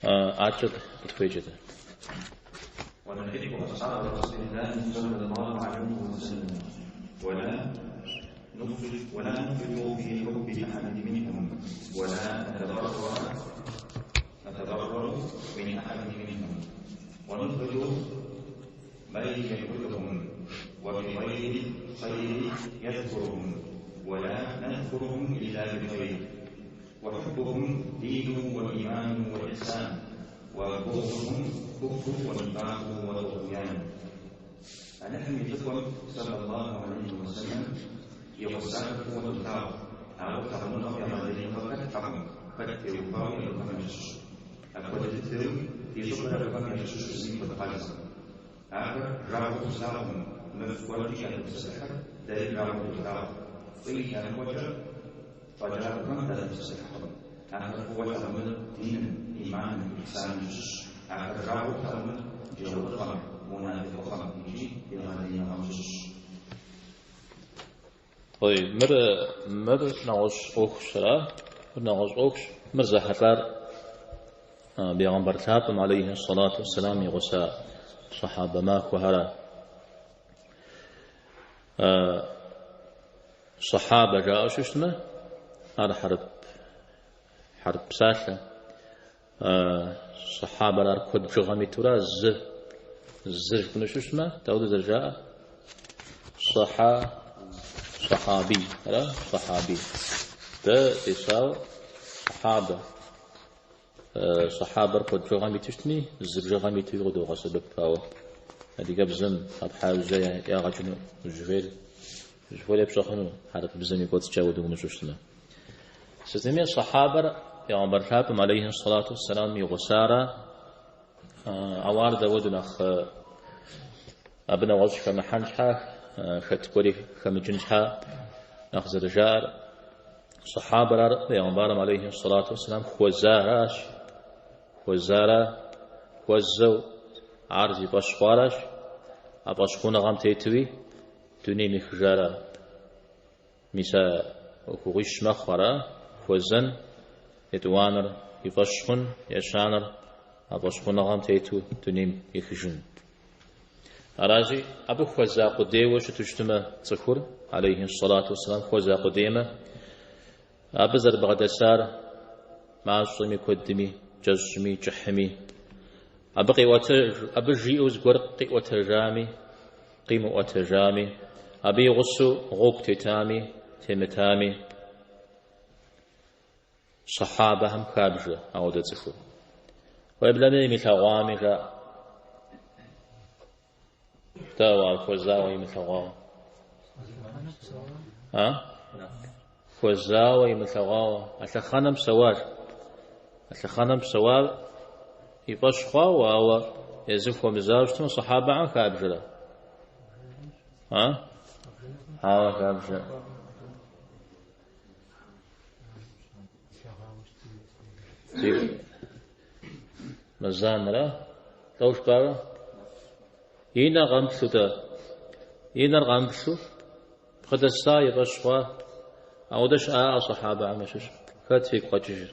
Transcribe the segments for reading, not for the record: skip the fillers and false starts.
Адэкӏэ къытхуеджэ-тӏэ. ونحب أصحاب رسول الله صلى الله عليه وسلم ولا نفرط في حب أحد منهم ولا نتبرأ من أحد منهم ونبغض من يبغضهم وبغير الخير يذكرهم ولا نذكرهم إلا بخير وحبهم دين وإيمان وإحسان وبغضهم كفر ونفاق وطغيان. Алыхьым и лӏыкӏуэм صلى الله عليه وسلم и гъусахэр фӏыуэ долъагъу, ауэ лъагъуныгъэм егъэлеиныгъэ хэтлъхьэкъым хэт теухуауи абыхэм ящыщ. Апхуэдэ дыдэуи ди щӏыбыр абыхэм ящыщу зыми хуэдгъазэкъым. Ахэр жагъуэу тлъагъумэ, мыфӏ гуэркӏи ятопсэлъыхьыр, дэри жагъуэу долъагъу. Фӏы и лъэныкъуэкӏэ фӏэкӏа абыхэм датепсэлъыхькъым. Ахэр фӏыуэ лъагъуныр диным, иманым, ихьсаным щыщщ. Ахэр жагъуэу плъагъуныр джаурыгъэм, мунафикъыгъэм икӏи егъэлеиныгъэм щыщщ. طيب, мыр нэгъуэщӏ ӏуэхущ, ара? Мыр нэгъуэщӏ ӏуэхущ. Мыр зэхьэлӏар Бегъымбар лъапӏэм алейхи сэлату уэсселам и гъуса сахьабэ махуэхэра. Сахьабэ жаӏэу щытмэ, ар хьэрып псалъэ. Сахьабэр ар куэд бжыгъэм итура зы зы жыпӏэну щытмэ, дауэду зэрыжаӏэр? Сахьа, сахьаби, ара? Сахьаби. Дэ десауэ сахьабэ. Сахьабэр куэд бжыгъэм иту щытми, зы бжыгъэм итуи къыдогъэсэбэп, ауэ адыгэбзэм къэпхьа иужькӏэ ягъэ кӏыну узыхуейр узыхуейр епщӏэ хъуну хьэрыпыбзэм и кӏуэцӏкӏэ ауэдэу умыщӏу щытмэ. Сытми, сахьабэр Пегъэмбар лъапӏэм алейхи сэлату уэсселам и гъусара, ауэ ар дауэду нэхъ абы нэгъуэщӏ хэмыхьэн щхьа, хэт гуэри хэмыкӏын щхьа нэхъ зэрыжаӏэр. Сахьабэр ар Пегъэмбарым алейхи сэлату уэсселам хуэзаращ, хуэзара, хуэзэу ар зи фӏэщ хъуаращ, а фӏэщхъуныгъэм тетуи дунейм ехыжара. Мис а ӏуэхугъуищ мэхъу ара, хуэзэн, етӏуанэр и фӏэщ хъун, ещанэр а фӏэщхъуныгъэм тету дунейм ехыжын. Аращи, абы хуэза къудейуэ щыту щытмэ, цӏыхур, алейхи сэлату уэсселам, хуэза къудеймэ, абы зэрыбгъэдэсар мащӏэми куэдми, кӏэщӏми кӏыхьми, абы къиӏуэтэж, абы жиӏэу зыгуэр къиӏуэтэжами, къимыӏуэтэжами, абы и гъусэу гъуэгу тетами, темытами, сахьабэхэм хабжэ ауэдэ цӏыхур. Уеблэмэ имылъэгъуами жаӏэ. Дауэ ар хуэзауэ имылъэгъуауэ? А? Хуэзауэ имылъэгъуауэ. А лъэхъэнэм псэуащ. А лъэхъэнэм псэуар и фӏэщ хъуауэ, ауэ езыр хуэмызауэ щытмэ, сахьабэхэм хабжэрэ? А? Ауэ хабжэ. Мэзанра? Лӏо жыпӏарэ? И нэ къэмыплъу-тӏэ. И нэр къэмыплъу бгъэдэса и фӏэщ хъуа. Ауэдэ щыӏаӏэ сахьабэхэм ящыщ. Хэт фигу къэкӏыжыр?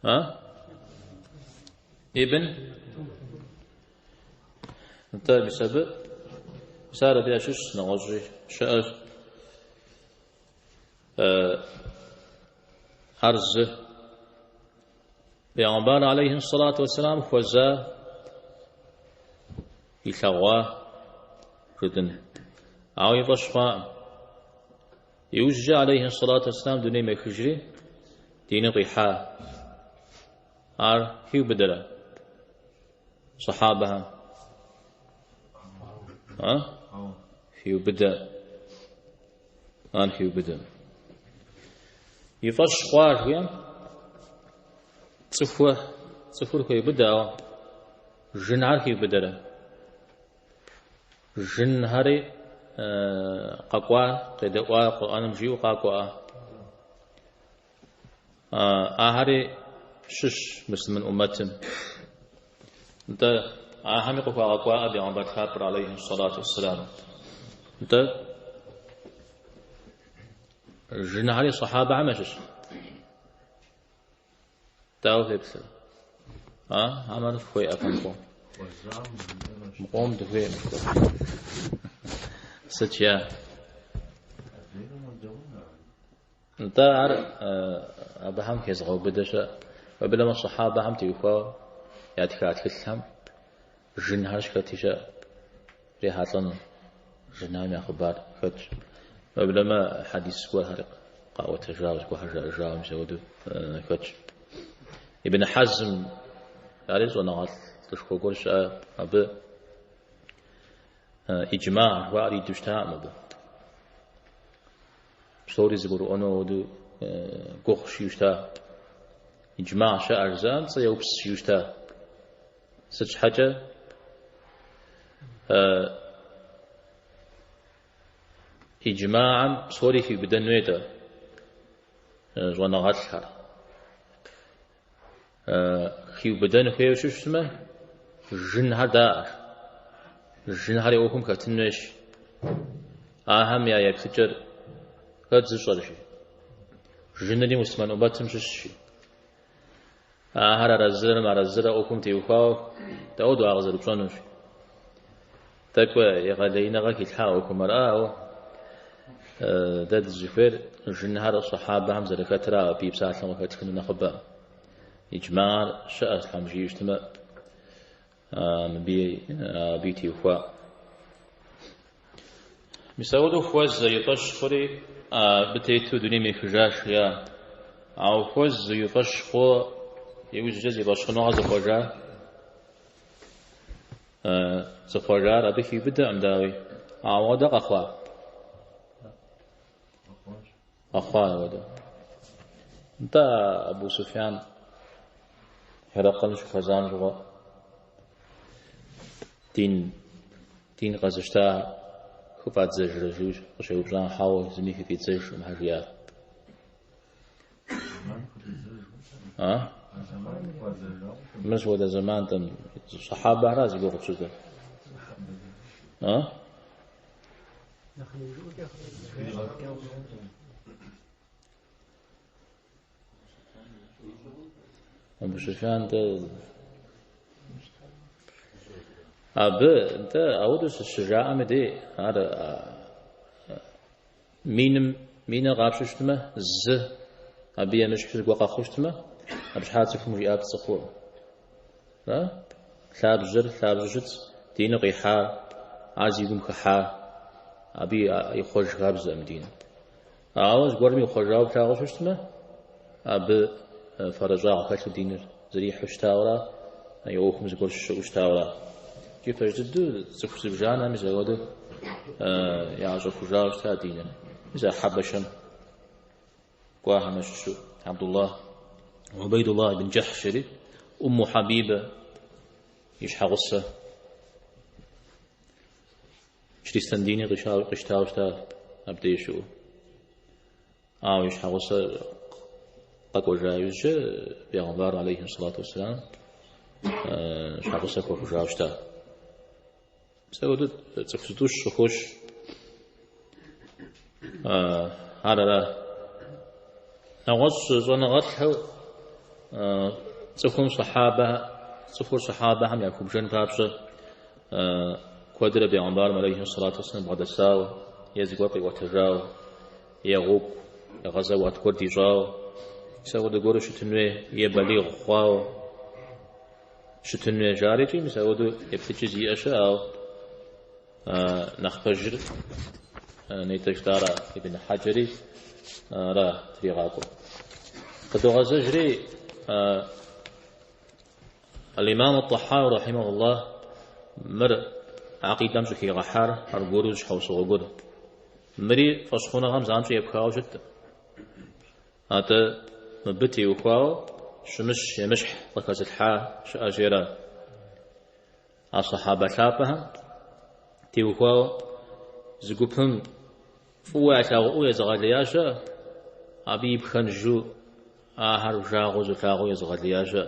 А? Ибн? Нтӏэ, мис абы, мис ар абы ящыщ, нэгъуэщӏи щыӏэщ. Ар зы. Пегъэмбар алейхи сэлату уэсселам хуэза илъэгъуа жытӏэн. Ауэ и фӏэщ хъуакъым. Иужькӏэ алейхи сэлату уэсселам дунейм ехыжри диныр къихьа. Ар хиубыдэрэ сахьабэхэм? А? Хиубыдэ. Ар хиубыдэ. И фӏэщ хъуа жиӏэм цӏыхур хеубыдэ, ауэ жынхэр хиубыдэрэ? Жынхэри къэкӏуа, къедэӏуа, Къурӏэным жиӏэу къакӏуэӏэ. Ахэри щыщ муслъымэн ӏуммэтым. Нтӏэ, ахэми къыхуагъэкӏуаӏэ Бегъымбар лъапӏэр, алейхи сэлату уэсселам. Нтӏэ, жынхэри сахьабэхэм ящыщ. Дауэ феплърэ? А, хьэмэрэ фыхуейӏэ фэ мыкъом? Мыкъом дыхуейӏым. Сыт жа? Нтӏэ ар абыхэм хезыгъэубыдэ щыӏэ. Уеблэмэ сахьабэхэм теухуауэ ятха тхылъхэм жынхэр щыхэти щыӏэ. Урихьэлӏэну жынхэм я хъыбар хэтщ. Уеблэмэ хьэдис гуэрхэр къаӏуэтэжауэ, зыгуэрхэр жаӏэжауэ мис апхуэдэу хэтщ. Ибн Хьэзм, ари щӏэныгъэлӏ лӏышхуэ гуэр щыӏэ, абы иджма жыхуаӏэр идэу щытакъым абы. Псори зыгурыӏуэну ауэдэу гугъу жиӏэу щыта. Иджма щыӏэ жызыӏэм пцӏы еупс жиӏэу щыта. Сыт щхьэкӏэ иджмаӏым псори хиубыдэн хуейт щӏэныгъэлӏхэр. Хиубыдэн хуейуэ щытмэ, жынхэр даӏэщ. Жынхэр и ӏуэхум хэтын хуейщ. Ахэм я еплъыкӏэр хэт зыщӏэр жи. Жынри муслъымэн ӏумэтым щыщщ. Ахэр арэзырэ мыарэзырэ ӏуэхум теухуауэ дауэдэу ар къызэрыпщӏэнущ. Тӏэкӏу егъэлеиныгъэ хилъхьа ӏуэхум ара, ауэ дэ дызыхуейр жынхэр сахьабэхэм зэрыхэтра абы и псалъэм къыхэтхыну нэхъыбэ. Иджмар щыӏэщ, Тхьэм жиӏэу щытмэ, мыбы абы теухуа. Мис ауэдэу хуэзэ и фӏэщ хъури абы тету дунейм ехыжащ, жиӏа. Ауэ хуэзэ и фӏэщ хъууэ иужькӏэ зи фӏэщхъуныгъэ зыхъуэжа зыхъуэжар абы хиубыдэкъым, дауи. Ауэ ауэдэ къэхъуа? Къэхъуа ауэдэ. Нтӏэ, Абу Суфян Хьирэкъым щыхуэзам щыгъуэ дин дин къэзыщта хыфӏадзэжрэ жиӏэу къыщеупщӏам, хьэуэ, зыми хыфӏидзэжкъым, хьэ жиӏар. А? Мыр сыт хуэдэ зэман-тӏэ? Сахьабэхэра зи гугъу тщӏыр? А? Абу Суфян нтӏэ абы нтӏэ ауэдэу щыжаӏэм и дей ар миным миныр къапщу щытмэ, зы абы емыщхьу зыгуэр къэхъуу щытмэ, абы щхьа цӏыхум жиӏар пцӏы хъуӏым. А? Лъабжьэр лъабжьэу щытщ, диныр къихьа, ар зи гум хыхьа, абы ихъуэж хабзэкъым диныр. Ауэ зыгуэрым ихъуэжауэ плъагъуу щытмэ, абы фэрыщӏагъ хэлъу диныр зэрихьэу щытауэра, и ӏуэхум зыгуэр щыщыӏэу щытауэра. Икӏи пэж дыдэу цӏыху зыбжанэм мис апхуэдэу яӏэщӏэхужауэ щыта диныр. Мис а Хьэбэшэм кӏуахэм ящыщу Абдуллах, Убайдуллах ибн Джахьш жери, Умму Хьэбибэ и щхьэгъусэ чристэн диныр къищтауэ щыта абдеж щыӏэу. Ауэ и щхьэгъусэр къэкӏуэжа иужькӏэ бегъымбар алейхи сэлату уэсселам щхьэгъусэ хуэхъужауэ щыта. Мис апхуэдэу цӏыху зытӏущ къыхощ. Ар ара. Нэгъуэщӏ щӏэныгъэлӏхэу цӏыхум сахьабэ, цӏыхур сахьабэхэм яхубжэн папщӏэ куэдрэ бегъымбарым алейхи сэлату уэсселам бгъэдэсауэ е зыгуэр къиӏуэтэжауэ, е гъуэгу, е гъэзэуат гуэр дищӏауэ, мис апхуэдэ гуэру щытын хуей, е балигъ хъуауэ щытын хуей жари икӏи мис апхуэдэу еплъыкӏэ зиӏэ щыӏэ, ауэ нэхъ пэжыр нетӏэ жытӏара Ибн Хьэджэри ара тригъакӏуэ. Къыдогъэзэжри Аль-Имам ат-Тахауи рахьимахуллах мыр акъидэм щӏыхигъэхьар аргуэру щхьэусыгъуэ гуэр. Мыри фӏэщхъуныгъэм занщӏэу епхауэ щыткъым. Атӏэ мыбы теухуауэ щымыщ емыщхь къыхэзылъхьа щыӏэщи ара. А сахьабэ лъапӏэхэм теухуауэ зы гупым фӏыуэ ялъагъуӏэу езыгъэлея щыӏэ, абы и пхэнжу ахэр жагъуэу зылъагъуу езыгъэлея щыӏэ.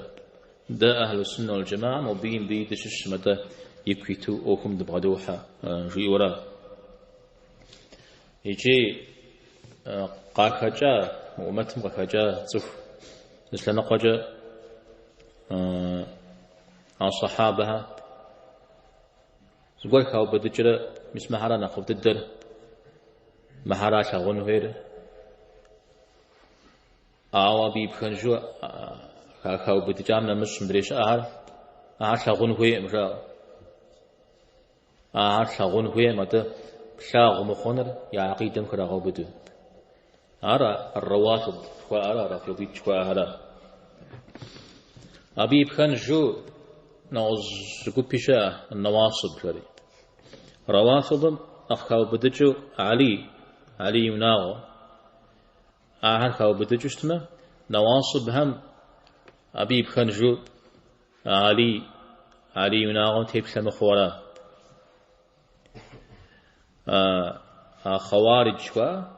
Дэ Ахьлу Суннэ уал Джэмаам мобыи мыбыи дыщыщым, атӏэ ику иту ӏуэхум дыбгъэдохьэ, жиӏэу ара. Икӏи къахэкӏа, мы ӏумэтым къыхэкӏа цӏыху зы лъэныкъуэкӏэ. А сахьабэхэр зыгуэр хаубыдыкӏрэ, мис мыхьэра нэхъыфӏ дыдэр, мыхьэра лъагъун хуейр. Ауэ абы и пхэнжу хаубыдыкӏам нэмыщӏ мыдрей щыӏэхэр, ахэр лъагъун хуейкъым, жаӏэу. Ахэр лъагъун хуейкъым, атӏэ плъагъу мыхъуныр я акъидэм храгъэубыду. Ар ар-равафид жыхуаӏэра, рафидит жыхуаӏэхэра. Абы и пхэнжу нэгъуэщӏ зы гупи щыӏэ, нэуасиб жари. Равафидым нэхъ хаубыдыкӏыу Алий, Алий и унагъуэ. Ахэр хаубыдыкӏыу щытмэ, нэуасибхэм абы и пхэнжу Алий, Алий и унагъуэм теплъэ мыхъуу ара. А хъэуаридж жыхуаӏэ,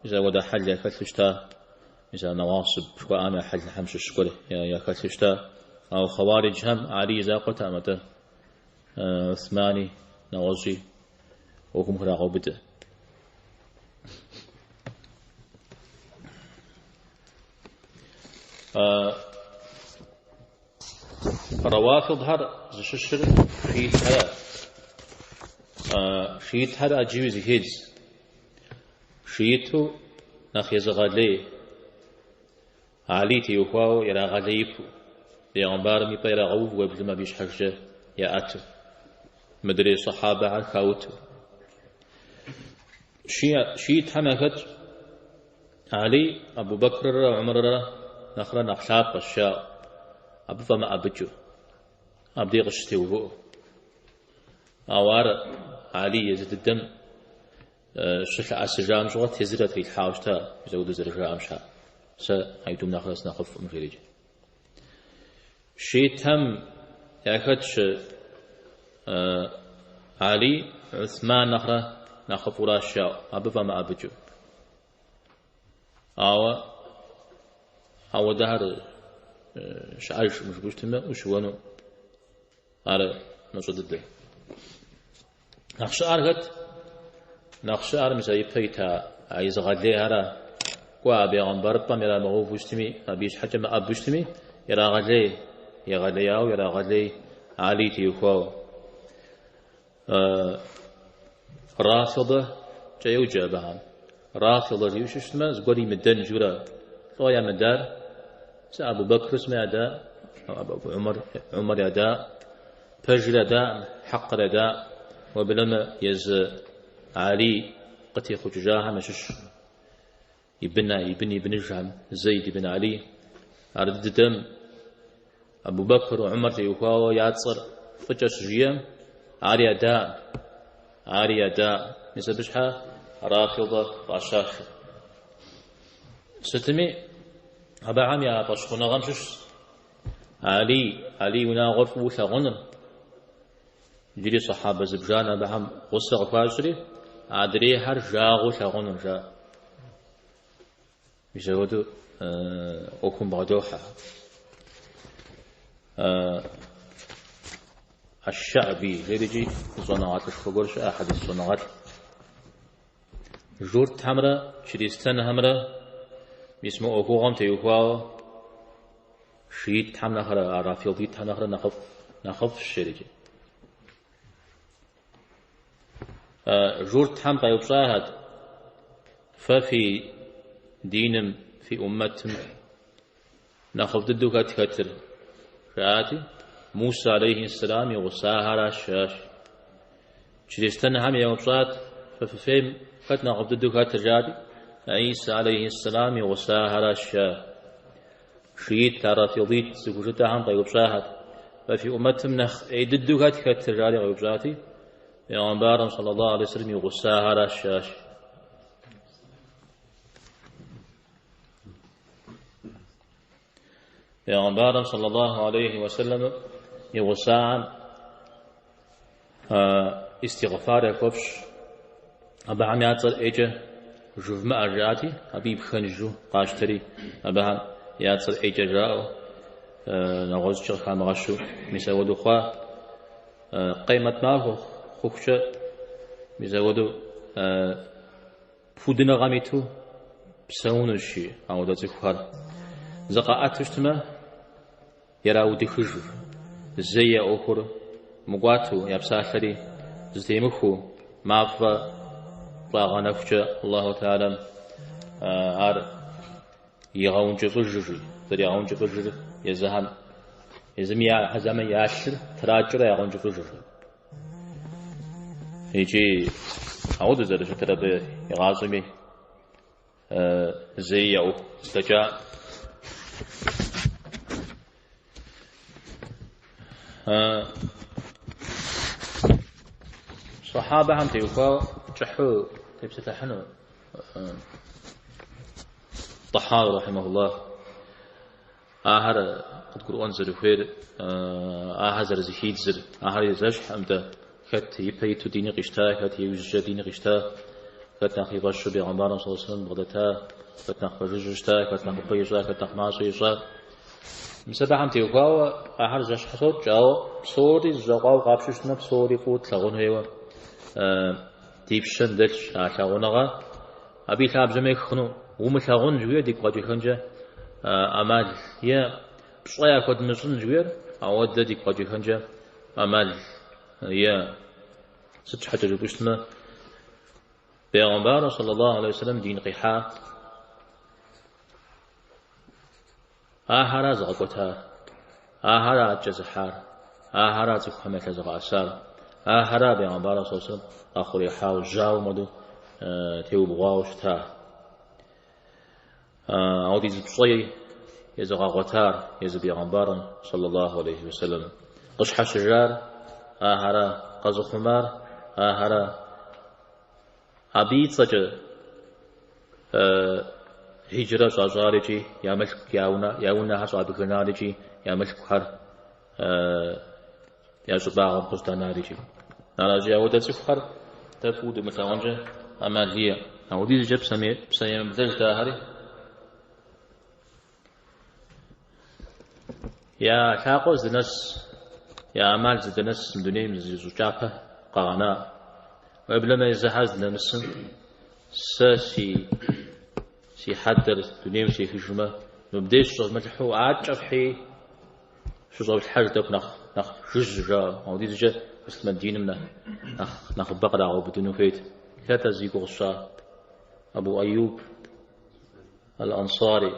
мис апхуэдэ хьэл яхэлъу щыта, мис а нэуасиб жыхуаӏэм я хьэлхэм щыщ гуэр яхэлъу щыта. Ауэ хъэуариджхэм Алий и закъуэтэкъым, атӏэ Усмани, нэгъуэщӏи ӏуэхум храгъэубыдэ. Равафидхэр зыщыщыр шиитхэр. Шиитхэр ӏэджэуи зыхедз. Шииту нэхъ езыгъэлей, Алий теухуауэ ирагъэлеипу, бегъымбарым и пӏэ ирагъэув уеблэмэ абы и щхьэжкӏэ яӏэту, мыдрей сахьабэхэр хауту. Шиитхэм яхэтщ Алий Абу Бэкррэ Умэррэ нэхърэ нэхъ лъапӏэщ жаӏэу, абы фӏэмыӏэбыкӏыу, абдей къыщытеувыӏэу. Ауэ ар Алий езы дыдэм щылъэӏэсыжам щыгъуэ тезыр ятрилъхьауэ щыта, мис апхуэдэу зэрыжаӏэм щхьа. Сэ аитӏум нэхърэ сынэхъыфӏкъым, жерикӏ. Шиитхэм яхэтщ Алий Усман нэхърэ нэхъыфӏуращ жаӏэу, абы фӏэмыӏэбыкӏыу. Ауэ ауэдэхэр щыӏэжкъым жыпӏэу щытмэ, ущыуэну ар мащӏэ дыдэ. Нэхъ щыӏэр хэт? Нэхъ щыӏэр мис а ипэ ита а езыгъэлейхьэра. Кӏуэ а бегъымбарыпӏэм ирамыгъэуву щытми, абы и щхьэкӏэ мыӏэбу щытми, ирагъэлей, егъэлеяуэ ирагъэлей Алий теухуауэ. Рафидэ-кӏэ йоджэ абыхэм. Рафидэ жиӏэу щытмэ, зыгуэр имыдэн жиӏэурэ. Лӏо ямыдар, сэ Абу Бэкр сымэ яда, Умар, Умар яда, пэжыр ядаӏым, хьэкъыр ядаӏым, уеблэмэ езы Алий къытехъукӏыжахэм ящыщ и бын, и бын и быныжхэм, Зейд ибн Алий, ар дыдэм Абу Бэкр, Умар теухуауэ я цӏэр фӏыкӏэ щыжиӏэм, ар ядаӏым, ари ядаӏым. Мис абы щхьэ Рафидэ фӏащащ. Сытми, абыхэм я фӏэщхъуныгъэм щыщщ Алий, Алий унагъуэр фӏыуэ лъагъуныр. Иджыри сахьабэ зыбжанэ абыхэм гъусэ къыхуащӏри, адрейхэр жагъуэу лъагъуныр жаӏэ. Мис апхуэдэу ӏуэхум бгъэдохьэ. Аш-Шаби жерикӏи щӏэныгъэлӏышхуэ гуэр щыӏэ, хьэдис щӏэныгъэлӏ. Журтхэмрэ чристэнхэмрэ мис мы ӏуэхугъуэм теухуауэ шиитхэм нэхърэ, а рафидитхэм нэхърэ нэхъыфӏ, нэхъыфӏщ жерикӏи. Журтхэм къеупщӏахэт, Фэ фи диным, фи ӏуммэтым нэхъыфӏ дыдэу хэт хэтыр? Жаӏати, Мусэ алейхи сэлам и гъусахэращ, жаӏащ. Чристэнхэм еупщӏат, Фэ фыфейм хэт нэхъыфӏ дыдэу хэтыр? Жаӏати, Исэ алейхи сэлам и гъусахэращ, жаӏащ. Шиит, а рафидит зыхужытӏэхэм къеупщӏахэт. Фэ фи ӏумэтым нэхъ ӏей дыдэу хэт хэтыр, жари къеупщӏати, Пейгъэмбарым саллаллаху алейхи вассалам и гъусахэращ, жаӏащ. Пейгъэмбарым саллаллаху алейхи вассалам и гъусахэм истигъфар яхуэфщӏ. Абыхэм я цӏэр ӏейкӏэ жывмыӏэ жаӏати, абы и пхэнжу къащтэри, абыхэм я цӏэр ӏейкӏэ жаӏэу, нэгъуэщӏкӏэ къыхамыгъэщу мис ауэдэу хъуа. Къемэт махуэ хъухукӏэ мис ауэдэу пудыныгъэм иту псэунущи, ауэдэ цӏыхухэр зыкъаӏэту щытмэ, ираудыхыжу. зэи я ӏуэхур мыкӏуатэу, я псалъэри зытемыхуу, мафӏэ щӏагъэнэхукӏэ Аллаху Тэхьэлам ар игъэункӏыфӏыжыр, жи, зэригъэункӏыфӏыжыр езыхэм, езыми езыхэм я лъыр тракӏэурэ ягъэункӏыфӏыжыр. Икӏи ауэдэу зэрыщытыр абы игъащӏэми зэи я ӏуэху дэкӏа. Сахьабэхэм теухуауэ кӏыхьу тепсэлъыхьыну Тӏэхьауи рахьимэхуллах ахэр къыдгурыӏуэн зэрыхуейр, ахэр зэрызэхидзыр, ахэр зэщхькъым дэ. Хэт ипэ иту диныр къищта, хэт иужькӏэ диныр къищта, хэт нэхъ и фӏэщу бегъымбарым саллаллаху алейхи вассалам бгъэдэта, хэт нэхъ пэжыжьэу щыта, хэт нэхъыбэ ищӏа, хэт нэхъ мащӏэ ищӏа. Мис абыхэм теухуауэ ахэр зэщхьэщокӏ, ауэ псори зэщӏэкъуауэ къапщтэу щытмэ, псори фӏыуэ тлъагъун хуейуэ ди пщэм дэлъщ а лъагъуныгъэ. Абы и лъабжьэм ех хъуну умылъагъун жыхуиӏэр дигу къэкӏыхэнкӏэ ӏэмал е пщӏэ яхуэдмыщӏын жыхуиӏэр, ауэдэ дигу къэкӏыхэнкӏэ ӏэмал е сыт щхьэкӏэ жыпӏэу щытмэ, Бегъымбарым саллаллаху алейхи вассалам дин къихьа Ахэра зыгъэкӏуэтар, ахэра адэкӏэ зыхьар, ахэра цӏыхухэм ялъэзыгъэӏэсар, ахэра бегъымбарым саллаллаху алейхи вассалам къахъурихьауэ жьауэм хуэдэу теубгъуауэ щыта. Ауэдиз пщӏэ езыгъэгъуэтар езы бегъымбарым саллаллаху алейхи вассалам. Къыщхьэщыжар ахэра, къэзыхъумар ахэра. Абы и цӏэкӏэ хьиджрэ щӏащӏар икӏи я мылъку, я унэхэр щӏабгынар икӏи я мылъкухэр я щӏыбагъым къыщӏданар икӏи. Аращи, ауэдэ цӏыхухэр дэ фӏыуэ дымылъагъункӏэ ӏэмал иӏэ. Ауэдизкӏэ псэемыблэжт ахэри. Я лъакъуэ здынэс, я ӏэмал зыдэнэс мы дунейм зы щӏы кӏапэ къагъэна. Уеблэмэ езыхэр здынэмысым сэ си хьэдэр дунейм сехыжмэ, мыбдеж щыщӏэвмылъхьэу адэкӏэ фхьи щыщӏэвлъхьэж тӏэкӏу нэхъ жыжьэу жаӏэу. Ауэдизкӏэ муслъымэн диным нэхъыбэ кърагъэубыдыну хуейт. Хэт а зи гугъу сщӏар? Абу Аюб Аль-Ансари,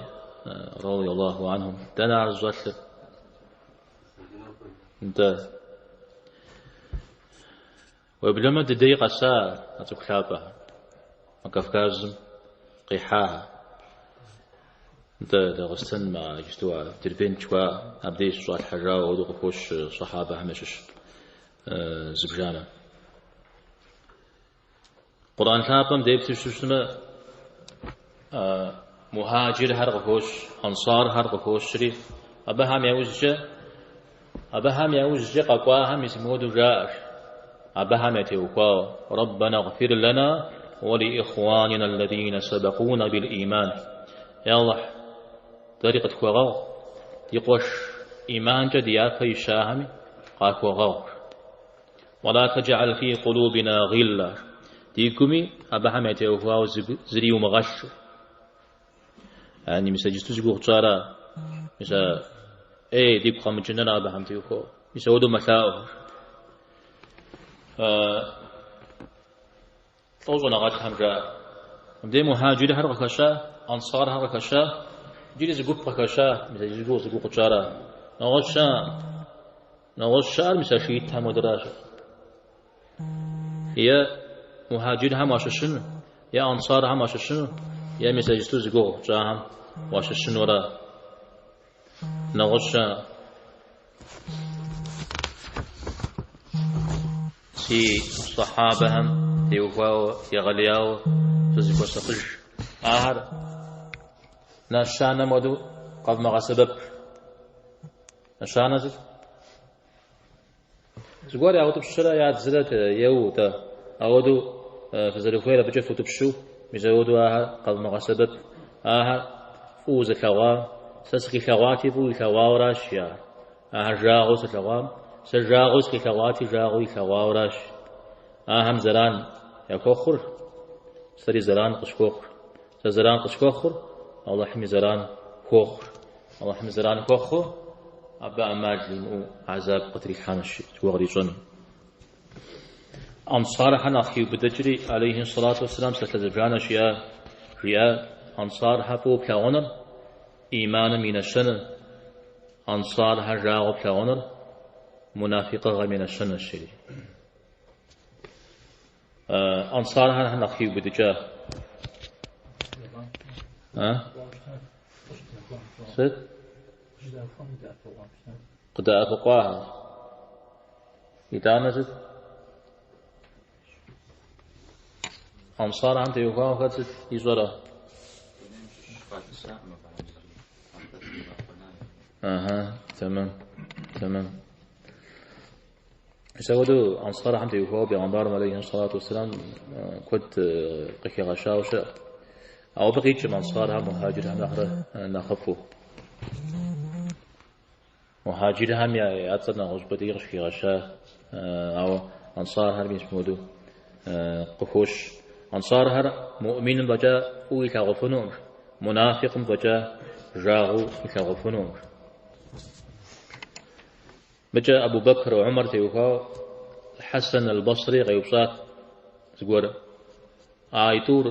радий Аллаху анху. Дэнэ ар зыщӏэлъыр? Нтӏэ. Уеблэмэ дыдей къэса а цӏыху лъапӏэхэр, а Кавказым къихьахэр. Нтӏэ, Дагъыстэн ма иджысту а Дербент жыхуаӏэ абдеж щыщӏалъхьэжауэ ауэдэу къыхощ сахьабэхэм ящыщ зыбжанэ. Къурӏэн лъапӏэм деплъу щытмэ, мухьаджирхэр къыхощ, ансархэр къыхощри, абыхэм яужькӏэ, абыхэм яужькӏэ къэкӏуахэм мис мыуэду жаӏэщ, абыхэм ятеухуауэ, Рэббэна гъфир лэна уэ ли ихъуанина аллазина сэбэкъуна бил иман. Я Аллахь, дэри къытхуэгъэгъу, ди къуэш иманкӏэ ди япэ ищахэми къахуэгъэгъу. Уэла тэдж'ал фи къулубина гъилла. Ди гуми абыхэм ятеухуауэ зыри иумыгъэлъ. Яни мис иджысту зи гугъу тщӏара, мис а ӏей дигу къэмыкӏыныр абыхэм теухуауэ. Мис ауэдэу мэлъаӏуэхэр. Лӏо щӏэныгъэлӏхэм жаӏэ. Мыбдеж мухьаджирхэр къыхэща, ансархэр къыхэща, иджыри зы гуп къыхэща, мис а зи гугъу тщӏара. Нэгъуэщӏ щыӏэкъым. Нэгъуэщӏ щыӏэр мис а шиитхэм хуэдэращ. Е мухьаджирхэм уащыщыну, е ансархэм уащыщыну, е мис а иджысту зи гугъу тщӏахэм уащыщынура. Нэгъуэщӏ щыӏэкъым. Си сахьабэхэм теухуауэ егъэлеяуэ фызыхуэсакъыж. Ахэр нэщанэм хуэдэу къэвмыгъэсэбэп. Нэщанэ сыт? Зыгуэр яутӏыпщрэ ядзрэ еу-тӏэ. Ауэдэу фызэрыхуейр абыкӏэ футӏыпщу, мис ауэдэу ахэр къэвмыгъэсэбэп. Ахэр фӏыуэ зылъэгъуа, сэ сыкъилъэгъуати фӏыуэ илъэгъуауэращ, жаӏэр. Ахэр жагъуэу сылъэгъуам, сэ жагъуэу сыкъилъэгъуати жагъуэу илъэгъуауэращ. Ахэм зэран яхуэхъур, сэри зэран къысхуохъур. Сэ зэран къысхуэхъур, Алыхьми зэран хуохъур. Алыхьым зэран хуэхъу. абы ӏэмал имыӏэу гӏэзаб къытрилъхьэнущ, зыгуэр кърищӏэну. Ансархэр нэхъ хиубыдэкӏри, алейхи сэлату уэсселам псалъэ зыбжанэ жиӏа, жиӏа, Ансархэр фӏыуэ плъагъуныр иманым и нэщэнэ, ансархэр жагъуэ плъагъуныр мунафикъыгъэм и нэщэнэщ, жери. Ансархэр нэхъ хиубыдыкӏа. Сыт? Къыдэӏэпыкъуахэр. Итӏанэ сыт? Ансархэм теухуауэ хэт сыт ищӏэрэ? Ага, тэмэм, тэмэм. Мис апхуэдэу ансархэм теухуауэ бегъымбарым алейхи сэлату уэсселам куэд къыхигъэщауэ щыӏэ. Ауэ абы къикӏым ансархэм мухьаджирхэм нэхърэ нэхъыфӏу. Мухьаджирхэм я цӏэр нэгъуэщӏыпӏэ деи къыщыхигъэща, ауэ ансархэр мис мыуэдэу къыхощ. Ансархэр муӏминым фӏэкӏа фӏыуэ илъагъуфынукъым, мунафикъым фӏэкӏа жагъуэу илъагъуфынукъым. Мыкӏэ Абу Бэкр, Умар теухуауэ Хьэсэн аль-Басри къеупщӏат зыгуэр. Аитӏур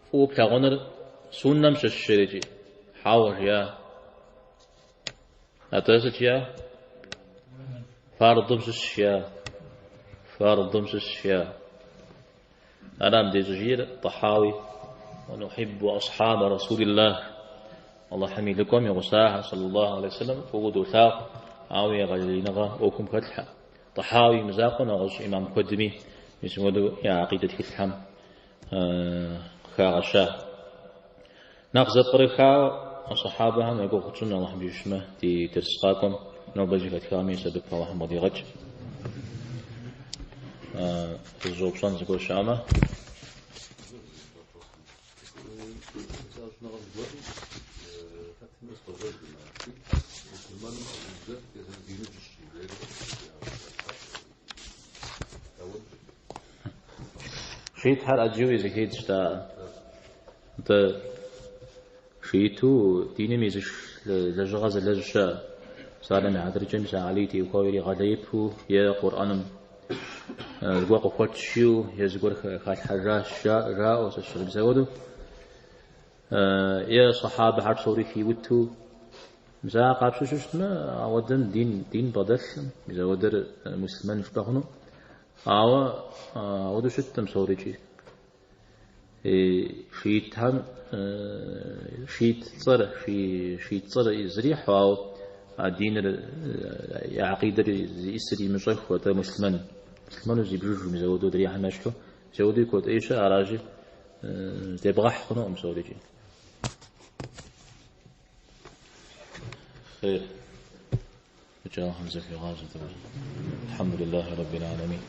фӏыуэ плъагъуныр суннэм щыщ жерикӏи? Хьэуэ, жиӏа. Атӏэ сыт жиӏа? Фардым щыщ жиӏа. Фардым щыщ жиӏа. Ара мыбдеж щӏыжиӏэр Тӏэхьауи, Уанухьиббу асхьаба Расулиллах. Алыхьым и лӏыкӏуэм и гъусахэр, саллаллаху алейхи вассалам, фӏыуэ долъагъу, ауэ егъэлеиныгъэ ӏуэхум хэтлъхьэ. Тӏэхьауи и мызакъуэу нэгъуэщӏ имам куэдми мис мыуэдэу я акъидэ тхылъхэм къыхагъэща. Нэхъ зэпкърыхауэ а сахьабэхэм я гугъу тщӏын Алыхьым жишмэ, ди дерс къакӏуэм нобэ зэхэтхами сэбэп Алыхьым къыдигъэкӏ. Фызыщӏэупщӏэн зыгуэр щыӏэмэ. Шиитхэр ӏэджэуи зэхедз да. Нтӏэ, шииту диным езыш лэжьыгъэ зылэжь щыӏэ. Псалъэм и хьэтыркӏэ, мис а Алий теухуауэ иригъэлеипу е Къурӏэным зыгуэр къыхуэтщ жиӏэу е зыгуэр халъхьэжащ жаӏэу сэ сщӏэрэ. Мис апхуэдэу е сахьабэхэр псори хиуту. Мис ар къапщтэу щытмэ, ауэдэм дин бгъэдэлъым, мис ауэдэр муслъымэн жыпӏэ хъуну. Ауэ ауэдэу щыткъым псорикӏи. Шиитхэм шиит цӏэр, шиит цӏэр зрихьу, ауэ а диныр, я акъидэр зиӏисыр имыщӏэху, атӏэ муслъымэн, муслъымэну зибжыжу, мис ауэдэу адрейхэм ещхьу, мис ауэдэуи куэд ӏей щыӏэ, аращи, здебгъэхь хъунукъым псорикӏи. Хейр. Алыхьым зэхуигъазэ. Алхьэмдулиллахи раббил аламин.